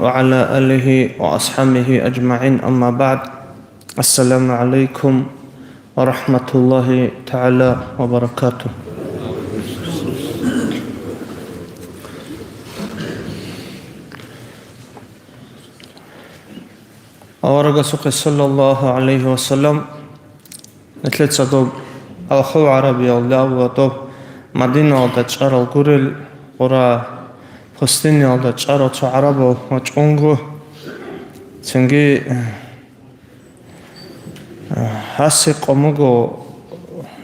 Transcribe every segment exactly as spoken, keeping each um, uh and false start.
وعلى آله وأصحابه أجمعين، أما بعد. السلام عليكم ورحمة الله تعالى وبركاته. Аварагасухъе саллаллагьу гӀалайгьи ва саллам, нилъеца доб Алхул ГӀарабиялда ва доб Мадинаялда чӀарал гурел, гъура пустыниялда чӀарал цо гӀарабал вачӀунго, цинги, э, гьасе къо муго,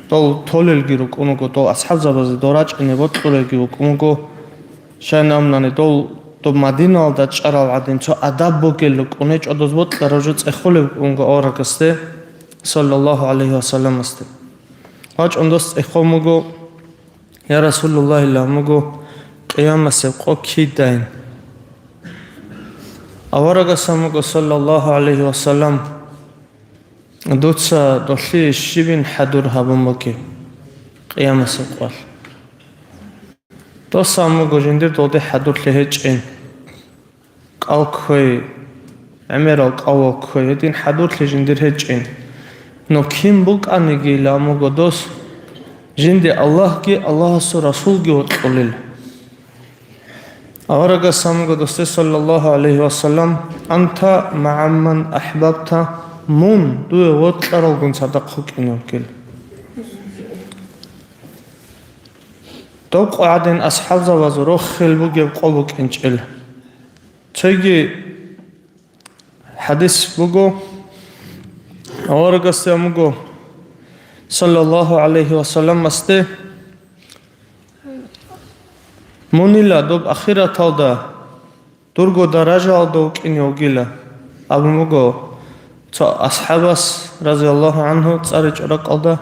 дол толелги рукӀун вуго, дол асхӀабзабазе дол рачӀине бокьулелги вукӀун вуго. Щайин абунани, дол доб Мадинаялда чӀарал гӀадин, цо адаб бугел рукӀун гьечӀо, доз бокьараб жо цӀехолеб букӀунго аварагасде, саллаллагьу гӀалайгьи ва салламасде. ВачӀун дос цӀехол муго, я Расулуллагь, ила муго, къиямасеб къо кидайин? Аварагас абун буго, саллаллагьу гӀалайгьи ва саллам, дуца долъие щибин хӀадур гьабун бугеб къиямасеб къоялъ? Дос абун буго, жиндир долде хӀадурлъи гьечӀин. КӀал кквей, гӀемерал кӀалал кквей, гьедин хӀадурлъи жиндир гьечӀин. Но кин букӀаниги, ила муго дос, жинде Аллагьги Аллагьасул Расулги вокьулел. Аварагас абун буго досде, саллаллагьу гӀалайгьи ва саллам: «Анта магӀа ман ахӀбабта», мун дуе вокьаралгун цадахъ вукӀине вукӀил. Доб къо гӀадин асхӀабзабазул рохел бугеб къо букӀинчӀел. Цоги хӀадис буго, аварагасде абун буго, саллаллагьу гӀалайгьи ва салламасде: «Мунила доб ахираталда дурго даражаялда вукӀине вугила», абун буго цо асхӀабас, разияллагьу гӀангьу, цӀаричӀо ракӀалда.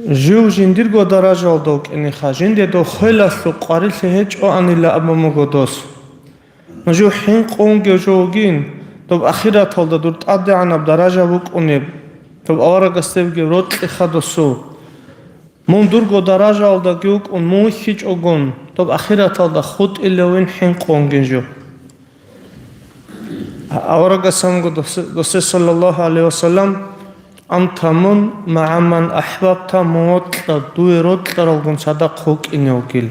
Жив жиндирго даражаялда вукӀинеха, жинде дов хвелалъул къварилъи гьечӀоанила абун буго дос. Жив хӀинкъунги жо вугин, доб ахираталда дур тӀадегӀанаб даража букӀунеб, доб аварагасде бугеб рокьиха досул. Мун дурго даражаялдаги вукӀун, мун вихьичӀогун, доб ахираталда хутӀилевин хӀинкъунгин жо. Аварагас абун буго досе, досе, саллаллагьу гӀалайгьи ва саллам: «Анта мун магӀа ман ахӀбабта», мун вокьа дуе рокьаралгун цадахъ вукӀине вугил.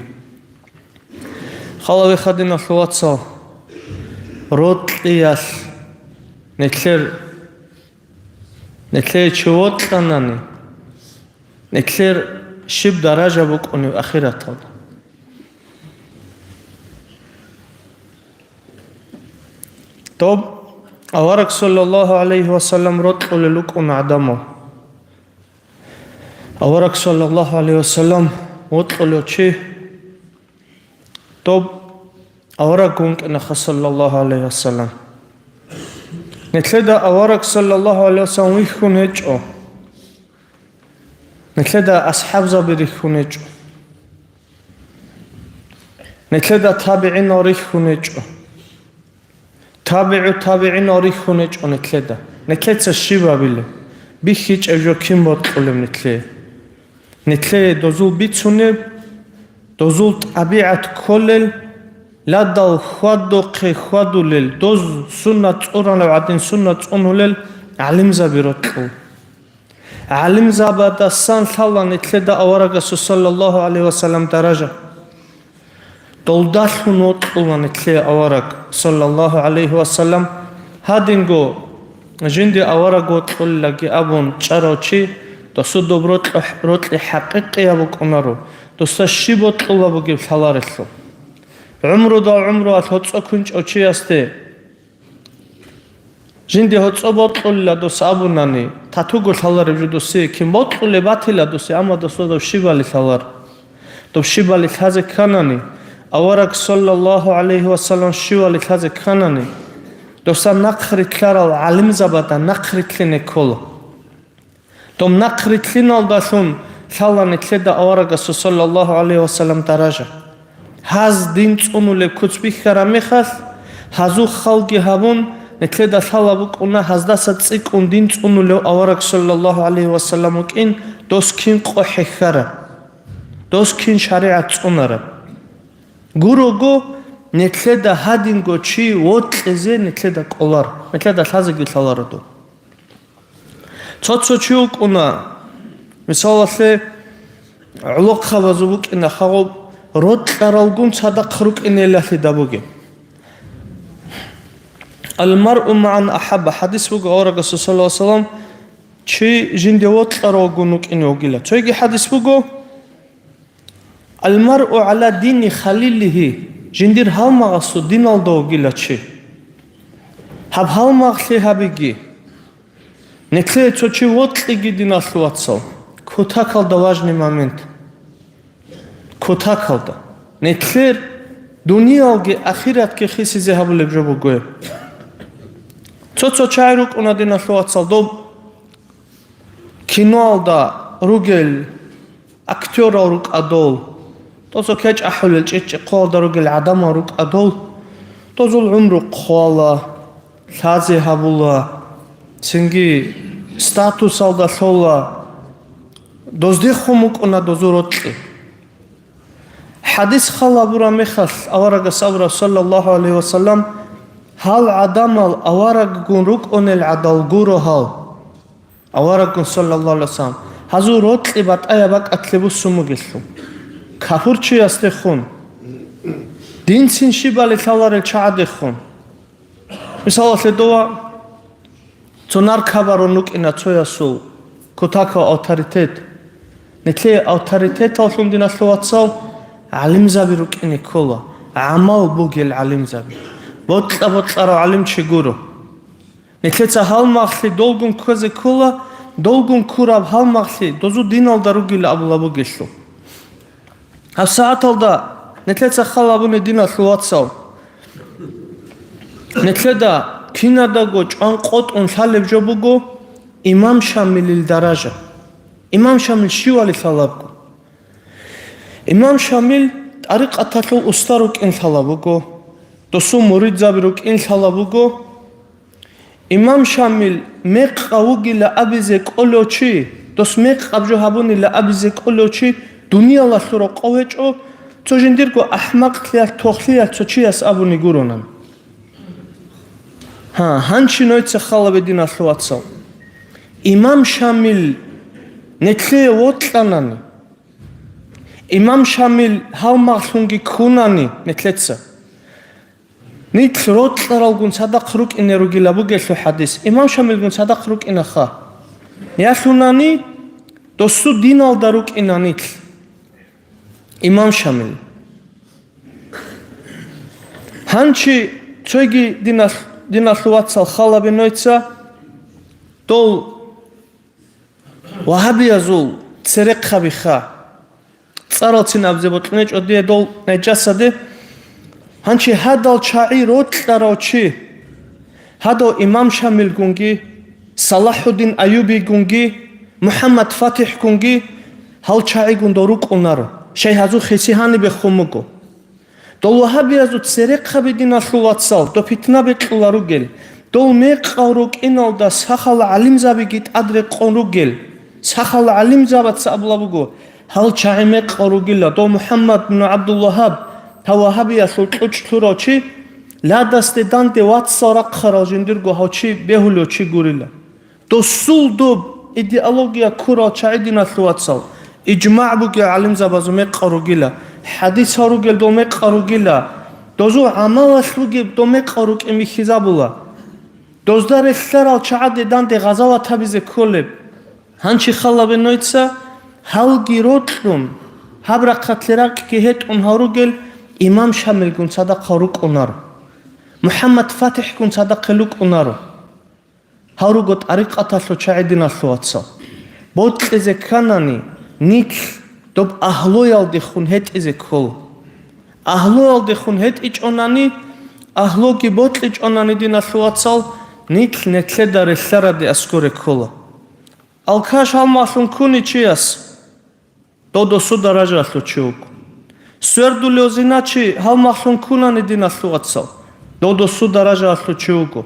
Хал гьабеха, диналъул вацал, рокьиялъ нилъер, нилъее чи вокьанани, нилъер щиб даража букӀунеб ахираталда? Доб авараг, саллаллагьу гӀалайгьи ва саллам, рокьулел рукӀун гӀадамал. Авараг, саллаллагьу гӀалайгьи ва саллам, вокьулев чи доб авараг вукӀинаха, саллаллагьу гӀалайгьи ва саллам. Нилъеда авараг, саллаллагьу гӀалайгьи ва саллам, вихьун гьечӀо. Нилъеда асхӀабзаби рихьун гьечӀо. Нилъеда табигӀинал рихьун гьечӀо. ТабигӀу табигӀинал рихьун гьечӀо нилъеда. Нилъеца щиб гьабилеб? БихьичӀеб жо кин бокьулеб нилъее? Нилъее дозул бицунеб, дозул тӀабигӀат кколел, ладал хьвадухъе хьвадулел, доз суннат цӀуранаб гӀадин суннат цӀунулел гӀалимзаби рокьул. ГӀалимзабадасан лъала нилъеда аварагасул, саллаллагьу гӀалайгьи ва саллам, даража. Долдалъун вокьула нилъее авараг, саллаллагьу гӀалайгьи ва саллам. Гьадинго, жинде авараг вокьулелги абун чӀарав чи, досул доб рокьи, рокьи хӀакъикъияб букӀунаро, досда щиб бокьула бугеб лъаларелъул. ГӀумрудал гӀумруялъ гьоцӀо ккунчӀев чиясде, жинде гьоцӀо бокьулила дос абунани, татуго лъалареб жо досие кин бокьулеб батила досе, амма досда дов щибали лъалар. Дов щибали лъазе кканани, авараг, саллаллагьу гӀалайгьи ва саллам, щивали лъазе кканани, досда нахърилълъарал гӀалимзабада нахърилълъине ккола. Доб нахърилълъиналдалъун лъала нилъеда аварагасул, саллаллагьу гӀалайгьи ва саллам, даража. Гьаз дин цӀунулеб куц бихьараб мехалъ, гьазул халги гьабун, нилъеда лъала букӀуна гьаздаса цӀикӀкӀун дин цӀунулев авараг, саллаллагьу гӀалайгьи ва саллам, вукӀин, дос кин къо хӀехьараб, дос кин шаригӀат цӀунараб. Гурого, Нилъеда гьадинго чи вокьизе нилъеда кӀолар, нилъеда лъазеги лъаларо доб. Цо-цо чи вукӀуна, мисалалъе, гӀолохъабазул букӀина хагъуб, рокьаралгун цадахъ рукӀинелалъидал бугеб. Ал-маръу магӀан ахӀабба, хӀадис буго аварагасул, саллаллагьу гӀалайгьи ва саллам, чи жинде вокьаравгун вукӀине вугила. Цоги хӀадис буго, Ал-маръу гӀала дини халилигьи, жиндир гьалмагъасул диналда вугила чи. Гьаб гьалмагълъи гьабиги. Нилъее цо чи вокьиги, диналъул вацал, кутакалда важный момент. Кутакалда. Нилъер дуниялги ахиратги хисизе гьабулеб жо буго. Цо-цо чагӀи рукӀуна, диналъул вацал, доб киноялда ругел актёрал рукӀа дол, дозул кечӀ ахӀулел чӀечӀехъуялда ругел гӀадамал рукӀа дол, дозул гӀумру хъвала, лъазе гьабула, цинги статусалда лъола, доздехун букӀуна дозул рокьи. ХӀадис хал гьабураб мехалъ аварагас абура, саллаллагьу гӀалайгьи ва саллам, гьал гӀадамал авараггун рукӀунел гӀадал гуро гьал. Авараггун, саллаллагьу гӀалайгьи ва саллам, гьазул рокьи батӀаяб бакӀалъе буссун бугелъул, капурчиясдехун, динцин щибали лъаларел чагӀадехун. Мисалалъе дова, цо наркабарун рукӀина цоясул кутакав авторитет. Нилъее авторитеталлъун, диналъул вацал, гӀалимзаби рукӀине ккола, гӀамал бугел гӀалимзаби. Бокьа-бокьарав гӀалимчи гуро. Нилъеца гьалмагълъи долгун кквезе ккола, долгун ккураб гьалмагълъи дозу диналда ругила абула бугелъул. ГьабсагӀаталда нилъеца хал гьабуни, диналъул вацал. Нилъеда кинадаго чӀван къотӀун лъалеб жо буго имам Шамилил даража. Имам Шамил щивали лъалабго? Имам Шамил тӀарикъаталъул уста рукӀин лъалаб буго, досул муридзаби рукӀин лъалаб буго. Имам Шамил мекъав вугила абизе кӀолев чи, дос мекъаб жо гьабунила абизе кӀолев чи дуниялалъул рокъов гьечӀо, цо жиндирго ахӀмакълъиялъ, тохлъиялъ цо чияс абуни гуронан. Гьа, гьанчи нойца хал гьабе, диналъул вацал. Имам Шамил нилъее вокьанани, имам Шамил гьалмагълъунги ккунани нилъеца, нилъ рокьаралгун цадахъ рукӀине ругила бугелъул хӀадис, имам Шамилгун цадахъ рукӀинаха. Ялъунани досу диналда рукӀина нилъ имам Шамил. Гьанчи цойги, диналъ-, диналъул вацал, хал гьабе нойца, дол вагьабиязул церехъабиха. ЦӀаралцин абизе бокьунечӀо дие дол нижесаде. Гьанчи гьадал чагӀи рокьарав чи, гьадав имам Шамилгунги, Салахьуддин Аюбигунги, МухӀаммад ФатихӀгунги, гьал чагӀигун дов рукӀунаро, щай гьазул хиси гьанибехун буго. Дол вагьабиязул церехъаби, диналъул вацал, дов питна бекьула ругел, дол мекъав рукӀиналда сахал гӀалимзабиги тӀадрекъон ругел. Сахал гӀалимзабаца абула буго, гьал чагӀи мекъав ругила, дов МухӀаммад бну ГӀабдулвагьаб, гьав вагьабиялъул кьучӀ лъурав чи, ладасде данде вацал рахъарал жиндирго гьав чи бегьулев чи гурила. Досул доб идеология ккурал чагӀи, диналъул вацал, ижмагӀ бугел гӀалимзабазул мекъав ругила, хӀадисал ругел дол мекъав ругила, дозул гӀамалалъ бугеб дол мекъав рукӀин бихьизабула. Дозда релълъарал чагӀаде данде гъазават гьабизе кколеб. Гьанчи хал гьабе нойца, гьалги рокьун, гьаб рахъалъе ракӀги гьетӀун гьав ругел имам Шамилгун цадахъал рукӀунаро, МухӀаммад ФатихӀгун цадахъе рукӀунаро. Гьав руго тӀарикъаталъул чагӀи, диналъул вацал. Бокьизе кканани, нилъ доб агьлуялдехун гьетӀизе ккола. Агьлуялдехун гьетӀичӀонани, агьлуги бокьичӀонани, диналъул вацал, нилъ нилъеда релълъараде аскӀоре ккола. Алкаш гьалмагълъун ккуни чияс, дов досу даражаялъул чи вуго. Свердулев зиначи гьалмагълъун ккунани, диналъул вацал, дов досу даражаялъул чи вуго.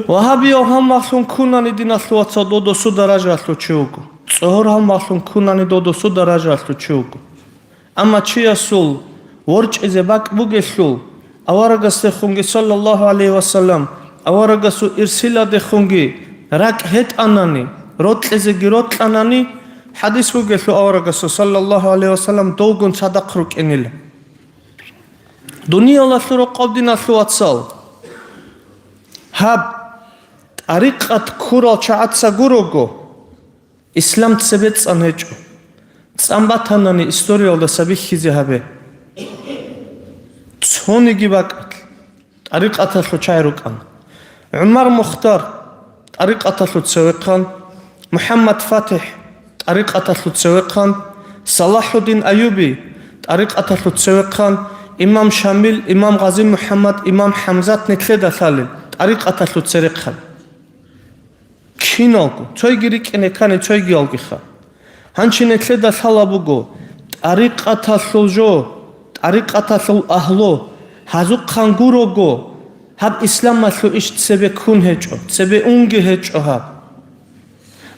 Вагьабияв гьалмагълъун ккунани, диналъул вацал, дов досу даражаялъул чи вуго. ЦӀогьор гьалмагълъун ккунани, дов досу даражаялъул чи вуго. Амма чиясул ворчӀизе бакӀ бугелъул, аварагасдехунги, саллаллагьу гӀалайгьи вассалам, аварагасул ирсиладехунги ракӀ гьетӀанани, рокьизеги рокьанани, хӀадис бугелъул аварагасул, саллаллагьу гӀалайгьи вассалам, довгун цадахъ рукӀинила. Дуниялалъул рокъоб, диналъул вацал, гьаб тӀарикъат ккурал чагӀаца гурого, ислам цебе цӀан гьечӀо. ЦӀан батанани историялдаса бихьизе гьабе. Цониги бакӀалъ тӀарикъаталъул чагӀи рукӀана. ГӀумар Мухтар тӀарикъаталъул цевехъан, МухӀаммад ФатихӀ тӀарикъаталъул цевехъан, Салахьудин Аюби тӀарикъаталъул цевехъан, имам Шамил, имам Гъази МухӀаммад, имам ХӀамзат нилъеда лъалел тӀарикъаталъул церехъан. Киналго, цойги рикӀкӀине ккани цойгиялгиха. Гьанчи нилъеда лъала буго, тӀарикъаталъул жо, тӀарикъаталъул агьлу, гьазухъан гурого, гьаб исламалъул иш цебе ккун гьечӀо, цебе унги гьечӀо гьаб.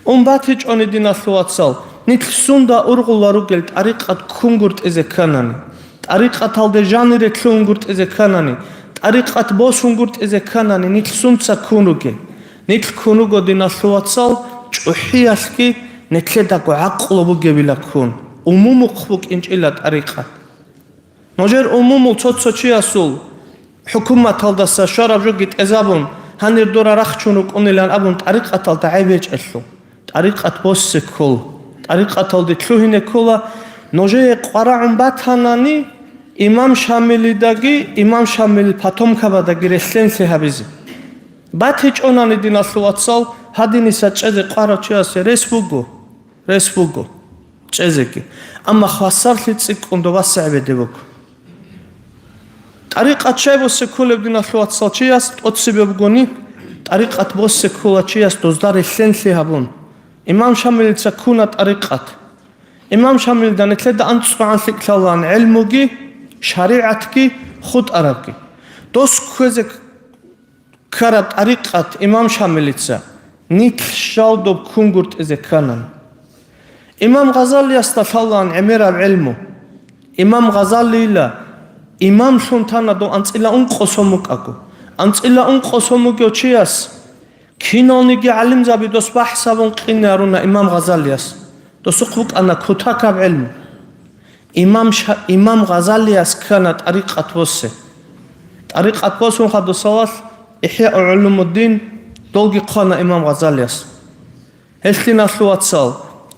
Ун батичӀони, диналъул вацал, нилъ сунда ургъула ругел тӀарикъат ккунгуртӀизе кканани, тӀарикъаталде жанире лъугьунгуртӀизе кканани, тӀарикъат босунгуртӀизе кканани, нилъ сунца ккун ругел? Нилъ ккун руго, диналъул вацал, чӀухӀиялъги нилъедаго гӀакълу бугебила ккун, умумухъ букӀинчӀила тӀарикъат. Нужер умумул цо-цо чиясул хӀукуматалдаса щвараб жоги тӀезабун, гьанир дора рахчун рукӀунилан абун, тӀарикъаталда гӀеб гьечӀелъул, тӀарикъат босе ккола, тӀарикъаталде лъугьине ккола. Нужее къварагӀун батанани, имам Шамилидаги, имам Шамилил потомкабадаги релълъенлъи гьабизе. БатичӀонани, диналъул вацал, гьадиниса чӀезе къварав чиясе рес буго. Рес буго чӀезеги. Амма хвасарлъи цӀикӀкӀун добаса гӀебеде буго. ТӀарикъат щай босе кколеб, диналъул вацал, чияс тӀоцебе бугони, тӀарикъат босе ккола чияс дозда релълъенлъи гьабун. Имам Шамилица ккуна тӀарикъат. Имам Шамилида нилъеда анцӀгогӀан лъикӀлъалаан гӀелмуги, шаригӀатги, хутӀарабги. Дос кквезе ккараб тӀарикъат имам Шамилица нилъ щал доб ккунгуртӀизе кканан. Имам Гъазалиясда лъалаан гӀемераб гӀелму. Имам Гъазалийила имамлъун тана дов анцӀила ункъо сон вукӀаго. АнцӀила ункъо сон вугев чияс киналниги гӀалимзаби дос бахӀс гьабун къине гьаруна имам Гъазалияс. Досухъ букӀана кутакаб гӀелму. Имам Ша-, имам Гъазалияс ккана тӀарикъат босе. ТӀарикъат босун хадусалалъ ИхӀяу гӀулумуддин долги хъвана имам Гъазалияс. Гьелъиналъул вацал,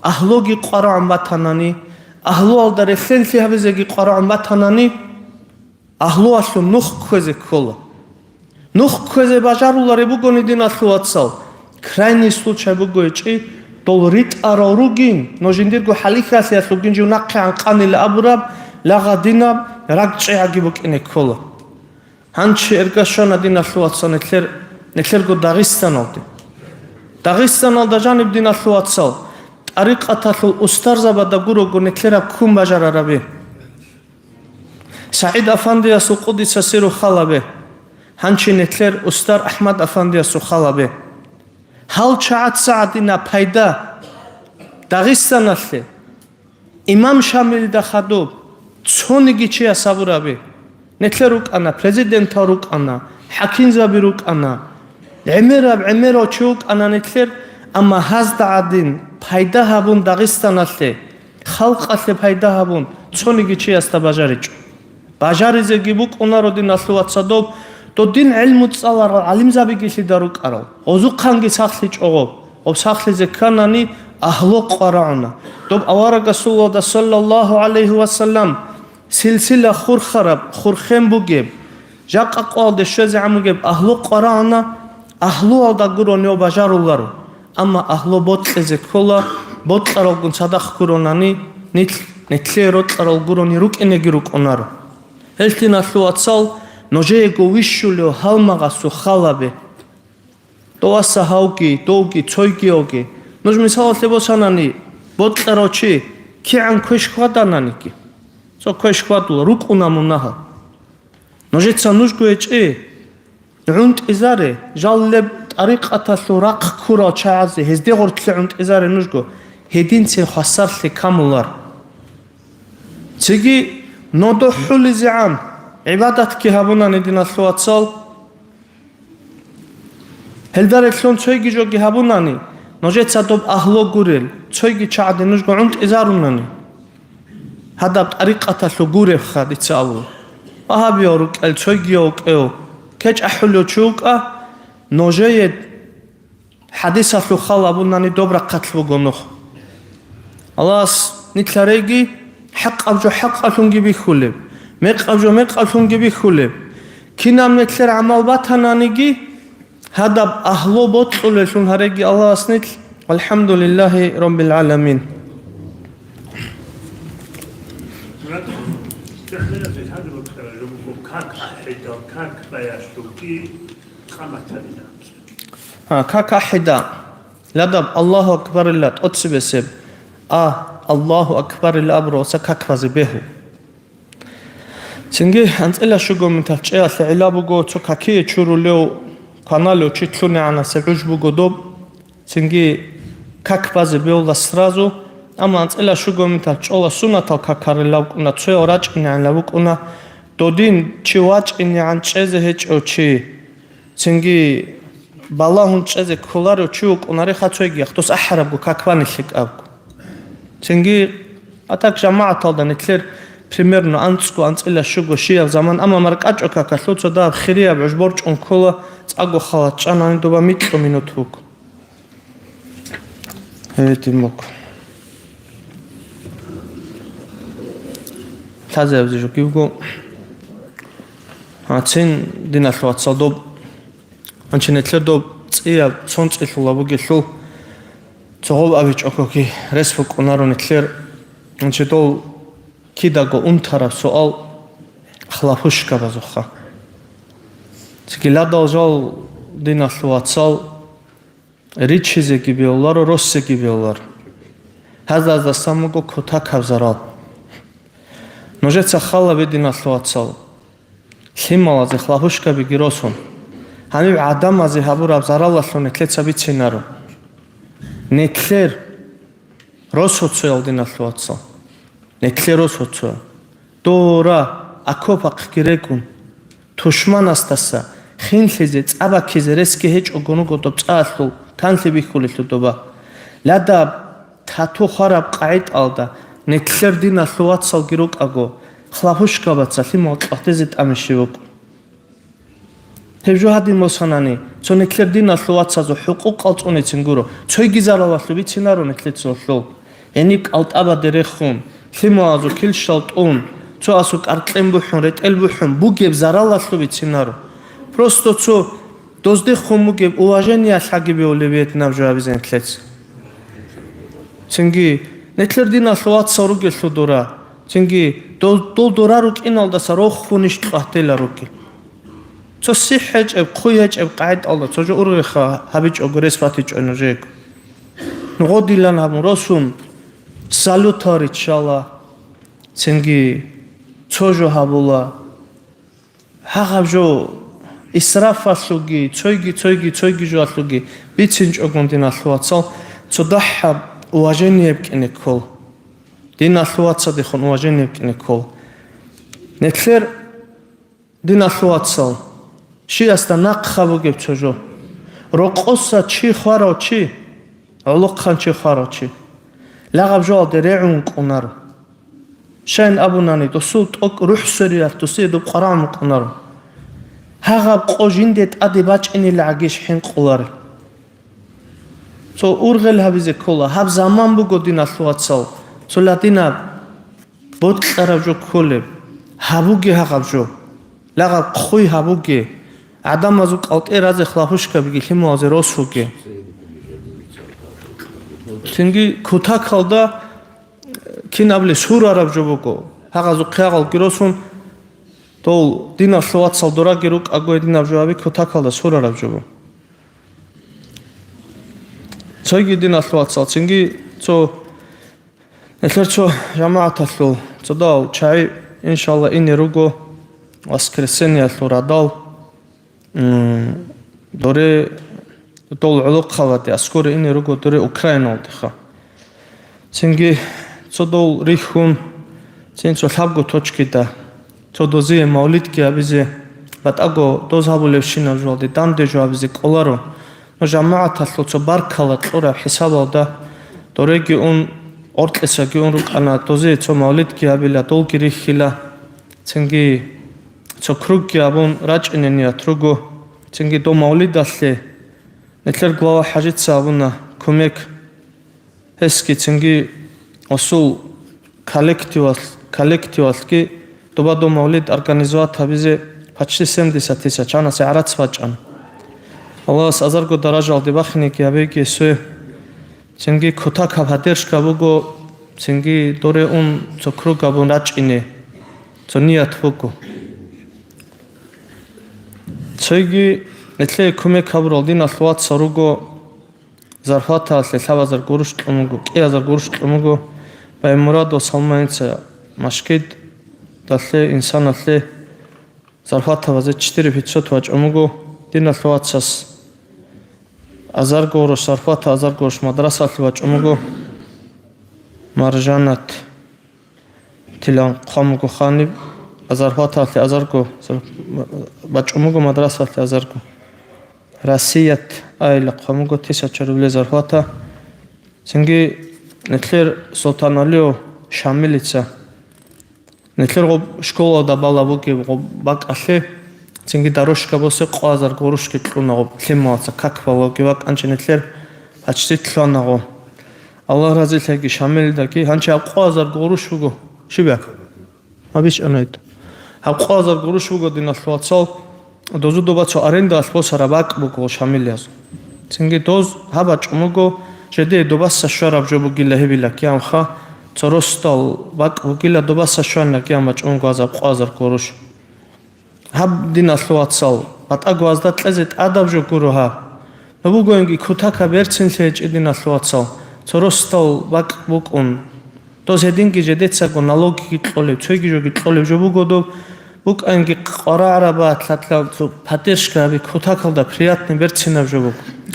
агьлуги къварагӀун батанани, агьлуялда релълъенлъи гьабизеги къварагӀун батанани, агьлуялъул нух кквезе ккола. Нух кквезе бажарулареб бугони, диналъул вацал, крайний случай буго гьечӀи, дол ритӀарал ругин, но жиндирго хӀалихьалъиялъулгин жив нахъегӀан къанила абураб, лагъадинаб, ракӀчӀегӀаги букӀине ккола. Гьанчи эргашана, диналъул вацал, нилъер, нилъерго Дагъистаналде. Дагъистаналда жаниб, диналъул вацал, тӀарикъаталъул устарзабада гурого нилъераб ккун бажарараби. СагӀид Афандиясул къудиса сиру халабе, гьанчи нилъер устар АхӀмад Афандиясул халабе. Гьал чагӀаца гӀадина пайда Дагъистаналъе, имам Шамилида хадуб, цониги чияс абурабе. Нилъер рукӀана, президентал рукӀана, хӀакимзаби рукӀана, гӀемераб, гӀемерав чи вукӀана нилъер, амма гьазда гӀадин пайда гьабун Дагъистаналъе, халкъалъе пайда гьабун, цониги чиясда бажаричӀо. Бажаризеги букӀунаро, диналъул вацал, доб, додин гӀелму цӀаларал гӀалимзабигилъида рукӀарал, гъозухъанги сахлъичӀо гъоб, гъоб сахлъизе кканани, агьлу къварагӀуна. Доб аварагасулалда, саллаллагьу гӀалайгьи вассалам, силсила хурхараб, хурхен бугеб, жакъа къоялде щвезегӀан бугеб агьлу къварагӀуна, агьлуялда гурони ва бажаруларо. Амма агьлу бокьизе ккола, бокьаралгун цадахъ гуронани, нилъ, нилъее рокьарал гурони рукӀинеги рукӀунаро. Гьелъиналъул вацал, нужеего вищулев гьалмагъасул халабе. Доваса гьавги, довги, цойгиявги. Нуж мисалалъе босанани, бокьарав чи кигӀан квеш хьвадананиги, цо квеш хьвадула, рукӀуна мунагьал. Нужеца нужго гьечӀи, гӀунтӀизаре, жал леб тӀарикъаталъул рахъ ккурал чагӀазе, гьезде гъоркье гӀунтӀизаре нужго, гьединцин хвасарлъи камулар. Цеги нодо хӀулизегӀан гӀибадатги гьабунани, диналъул вацал, гьелда релълъун цойги жоги гьабунани, нужеца доб агьлу гурел цойги чагӀаде нужго гӀунтӀизарунани, гьадаб тӀарикъаталъул гуребха дица абу. Вагьабияв рукӀел, цойгияв вукӀев, кечӀ ахӀулев чи вукӀа, нужее ХӀадисалъул хал абунани доб рахъалъ буго нух. Аллагьас нилъ гьареги, хӀакъаб жо хӀакъалъунги бихьулеб, мекъаб жо мекъалъунги бихьулеб. Кинаб нилъер гӀамал батананиги, гьадаб агьлу бокьулеллъун гьареги Аллагьас нилъ. ВалхӀамдулиллагьи раббил гӀаламин. Как ахӀидал, как баящулги къаматалина. А, как ахӀида, ладаб Аллагьу акбарилла тӀоцебесеб, а, Аллагьу акбарилла абуралса как базе бегьу. Цинги анцӀила щуго мунталъ чӀеялъе гӀилла буго, цо какие чурулев, кваналев чи лъунегӀанасеб гӀуж буго доб, цинги как базе бегьула сразу, амма анцӀила щуго мунталъ чӀола сунатал какарилла букӀуна, цоял рачӀинегӀанла букӀуна, додин чи вачӀинегӀан чӀезе гьечӀев чи. Цинги балагьун чӀезе кколарев чи вукӀунареха цойгиях, дос ахӀарабго как бани лъикӀабго. Цинги, а так жамагӀаталда нилъер примерно анцӀго, анцӀила щуго, щияб заман, амма маркӀачӀо какалъул цо дагьаб хирияб гӀуж борчӀун ккола, цӀакъго халат чӀанани доба микьу минут буго. Гьедин буго. Лъазабизе жо кивго. Гьацин, диналъул вацал, доб. Гьанчи нилъер доб цӀияб цон цӀилъула бугелъул, цогъоб абичӀого рес букӀунаро нилъер. Гьанчи дол кидаго унтараб суал хлопушкабазухъа. Цигиладал жал, диналъул вацал, риччизеги бегьуларо, росиги бегьуларо. Гьазда-гьаздасан буго кутакаб зарал. Нужеца хал гьабе, диналъул вацал, лъималазе хлопушкабиги росун. Гьаниб гӀадамазе гьабураб заралалъун нилъеца бицинаро. Нилъер росоцоял, диналъул вацал. Нилъер росоцоял. Дора, окопахъги регун, тушманасдаса хинлъизе, цӀа баккизе ресги гьечӀого руго доб цӀаялъул канлъи бихьулелъул доба. Ладаб тату хвараб къагӀидалда нилъер диналъул вацалги рукӀаго, хлопушкабаца лъимал кьватизе тӀамише вукӀун. Гьеб жо гьадин босанани, цо нилъер диналъул вацазул хӀукъукъал цӀуницин гуро, цойги заралалъуб бицинаро нилъецалъул. Гьениб кӀалтӀабаде рехун, лъималазул килщал тӀун, цо асул кӀаркьен бухӀун, ретӀел бухӀун бугеб заралалъуб бицинаро. Просто цо доздехун бугеб уважениялъаги бевулеб гьединаб жо гьабизе нилъеца. Цинги, нилъер диналъул вацал ругелъул дора, цинги, дол, дол дора рукӀиналдаса рохунищ кьватила ругел. Цо сихӀ гьечӀеб, хъуй гьечӀеб къагӀидалда цо жо ургъиха гьабичӀого рес батичӀо нужего. Гъодилан гьабун росун, салютал риччала, цинги цо жо гьабула. Гьагъаб жо исрафалъуги, цойги, цойги, цойги жоялъуги бицинчӀогун, диналъул вацал, цо дагьаб уваженияб кӀине ккол. Диналъул вацадехун уваженияб кӀине ккол. Нилъер, диналъул вацал, щиясда нахъа бугеб цо жо. Рокъоса чи хварав чи, гӀолохъанчи хварав чи, лагъаб жоялде регӀун кӀунаро. Щайин абунани, досул тӀокӀ рухӀ свериялъ досие доб къварагӀун букӀунаро. Гьагъаб къо жинде тӀаде бачӀинилгӀагищ хӀинкъуларел? Цо ургъел гьабизе ккола, гьаб заман буго, диналъул вацал, цо ладинаб бокьараб жо кколеб. Гьабуге гьагъаб жо. Лагъаб хъуй гьабуге. ГӀадамазул кӀалтӀе разе хлопушкабиги лъималазе росуге. Цинги кутакалда кинабли сурараб жо буго. Гьагъазухъе гьагъалги росун, дол диналъул вацал дораги рукӀаго гьединаб жо гьаби кутакалда сурараб жо буго. Цойги диналъул вацал, цинги цо Нилъер цо жамагӀаталъул цодал чагӀи, иншалла, ине руго воскресеньеялъул радал, м, доре дол гӀолохъабаде, аскоре ине руго доре Украиналдеха. Цинги цодол рихьун, Цин цо лъабго точкида, цо дозие мавлидги гьабизе, батӀаго доз гьабулевщинаб жоялде данде жо гьабизе кӀоларо. Но жамагӀаталъул цо баркала кьураб хӀисабалда, дореги ун, оркьесаги ун рукӀана, дозие цо мавлидги гьабила, долги рихьила, цинги цо кругги абун рачӀине ният руго, цинги дов мавлидалъе нилъер глава хӀажица абуна кумек. Гьесги цинги гьесул коллективалъ-, коллективалъги доба дов мавлид организовать гьабизе почти семьдесят тысяч гьанасе гӀарац бачӀана. Аллагьас азарго даражалде бахинеги гьабеги гьесие. Цинги кутакаб поддержка буго, цинги доре ун цо круг абун рачӀине цо ният буго. Цоги нилъее кумек гьабурал диналъ вацал руго, зарплатаялъе лъабазар гуруш кьун буго, кӀиазар гуруш кьун буго, Баймурадов Салманица машгидалъе, инсаналъе зарплата базе четыре пятьсот вачӀун буго, диналъ вацас азар гуруш зарплата, азар гуруш мадрасалъе вачӀун буго, Маржанат. Тилан хъван буго ханиб, зарплаталъе азарго, зар-, бачӀун буго мадрасалъе азарго. Расият айла хъван буго тысяча рублей зарплата. Цинги нилъер Султаналиев Шамилица. Нилъер гъоб школалда бала бугеб гъоб бакӀалъе, цинги дорожка босе къо азар гурушги кьуна гъоб лъималаца как балавги вакӀанчи нилъер почти лъуна гъо. Аллагь разилъаги Шамилдаги, гьанчи гьаб къо азар гуруш буго. Щиб я? Гьаб иш анайт. Гьаб къо азар гуруш буго, диналъ вацал, дозу доба цо арендаялъ босараб бакӀ буго Шамилияз. Цинги доз гьаб бачӀун буго, жеде добаса щвараб жо бугила гьебила киямха, цо росдал бакӀ бугила добаса щванила киям бачӀун буго гьазаб къо азар гуруш. Гьаб, диналъ вацал, батӀа гвазда кьезе тӀадаб жо гуро гьаб. Набугоинги кутака берцинлъи гьечӀи, диналъ вацал, цо росдал бакӀ букӀун. Доз гьединги жедецаго налогги кьолеб, цоги жоги кьолеб жо буго доб, букӀанги къварагӀраба лъалъа цо поддержка гьаби, кутакалда приятный берцинаб жо буго.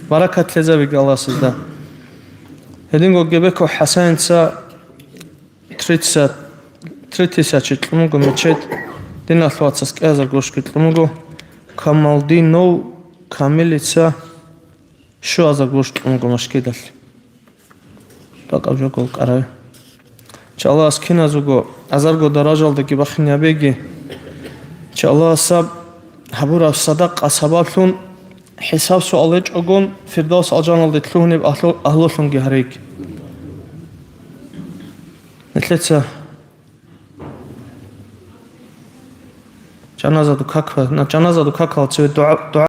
Баракат лъезабиги Аллагьас гьезда. Гьединго Гебеков ХӀасаница тридцать, три тысячи кьун буго мечеть, диналъ вацас кӀиазар гурушги кьун буго, Камалдинов Камилица щуазар гуруш кьун буго машгидалъ. БакӀаб жо гол кӀарай. Иншаллагьас киназего азарго даражалдаги бахине гьабеги. Иншаллагьас гьаб гьабураб садакъа сабаблъун хӀисаб-суал гьечӀогун, Фирдавс алжаналде лъугьунеб агьлу-, агьлулъунги гьареги. Нилъеца жаназаду каква-, на жаназаду какал цеве дугӀа, дугӀа